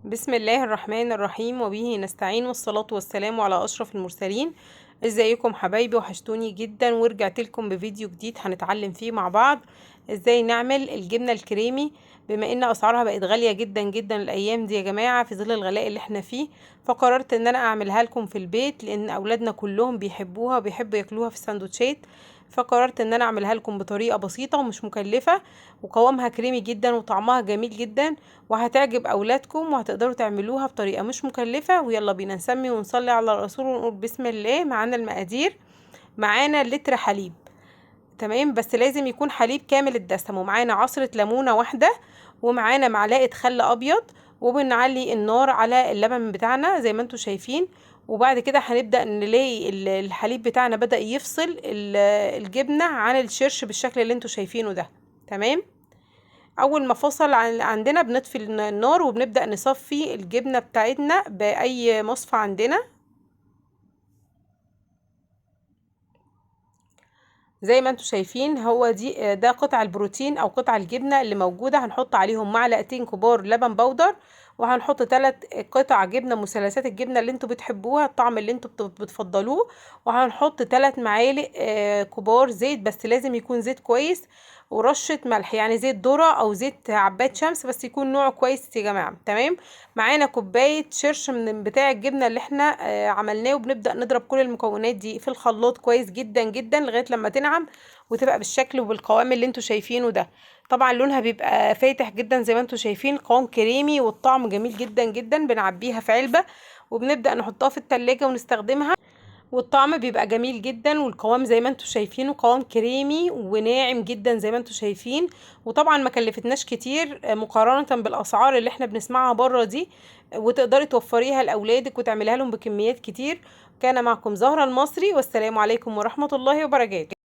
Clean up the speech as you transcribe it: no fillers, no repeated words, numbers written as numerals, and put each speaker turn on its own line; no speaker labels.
بسم الله الرحمن الرحيم وبه نستعين، والصلاة والسلام على أشرف المرسلين. ازيكم حبايبي؟ وحشتوني جدا، ورجعت لكم بفيديو جديد هنتعلم فيه مع بعض ازاي نعمل الجبنة الكريمي. بما ان اسعارها بقت غالية جدا جدا الايام دي يا جماعة في ظل الغلاء اللي احنا فيه، فقررت ان انا اعملها لكم في البيت لان اولادنا كلهم بيحبوها وبيحبوا ياكلوها في السندوتشات. فقررت ان انا اعملها لكم بطريقة بسيطة ومش مكلفة، وقوامها كريمي جدا وطعمها جميل جدا، وهتعجب اولادكم وهتقدروا تعملوها بطريقة مش مكلفة. ويلا بينا نسمي ونصلي على الرسول ونقول بسم الله. معانا المقادير، معانا لتر حليب، تمام، بس لازم يكون حليب كامل الدسم، ومعانا عصرة ليمونة واحدة، ومعانا معلقة خل ابيض، وبنعلي النار على اللبن بتاعنا زي ما انتم شايفين. وبعد كده هنبدأ نلاقي الحليب بتاعنا بدأ يفصل الجبنة عن الشرش بالشكل اللي انتم شايفينه ده، تمام. اول ما فصل عندنا بنطفي النار وبنبدأ نصفي الجبنة بتاعتنا بأي مصفى عندنا زي ما انتم شايفين. هو ده قطع البروتين او قطع الجبنة اللي موجودة. هنحط عليهم معلقتين كبار لبن بودر، وهنحط 3 قطع جبنة مثلثات الجبنة اللي انتوا بتحبوها، الطعم اللي انتوا بتفضلوه، وهنحط 3 معالق كبار زيت، بس لازم يكون زيت كويس، ورشة ملح، يعني زيت ذرة او زيت عباد شمس، بس يكون نوعه كويس يا جماعة، تمام. معانا كوباية شرش من بتاع الجبنة اللي احنا عملناه، وبنبدأ نضرب كل المكونات دي في الخلاط كويس جدا جدا لغاية لما تنعم وتبقى بالشكل وبالقوام اللي انتوا شايفينه ده. طبعا لونها بيبقى فاتح جدا زي ما انتوا شايفين، قوام كريمي والطعم جميل جدا جدا. بنعبيها في علبة وبنبدأ نحطها في التلاجة ونستخدمها، والطعم بيبقى جميل جدا، والقوام زي ما انتوا شايفينه قوام كريمي وناعم جدا زي ما انتوا شايفين. وطبعا ما كلفتناش كتير مقارنة بالاسعار اللي احنا بنسمعها بره دي، وتقدري توفريها لاولادك وتعمليها لهم بكميات كتير. كان معكم زهرة المصري، والسلام عليكم ورحمة الله وبركاته.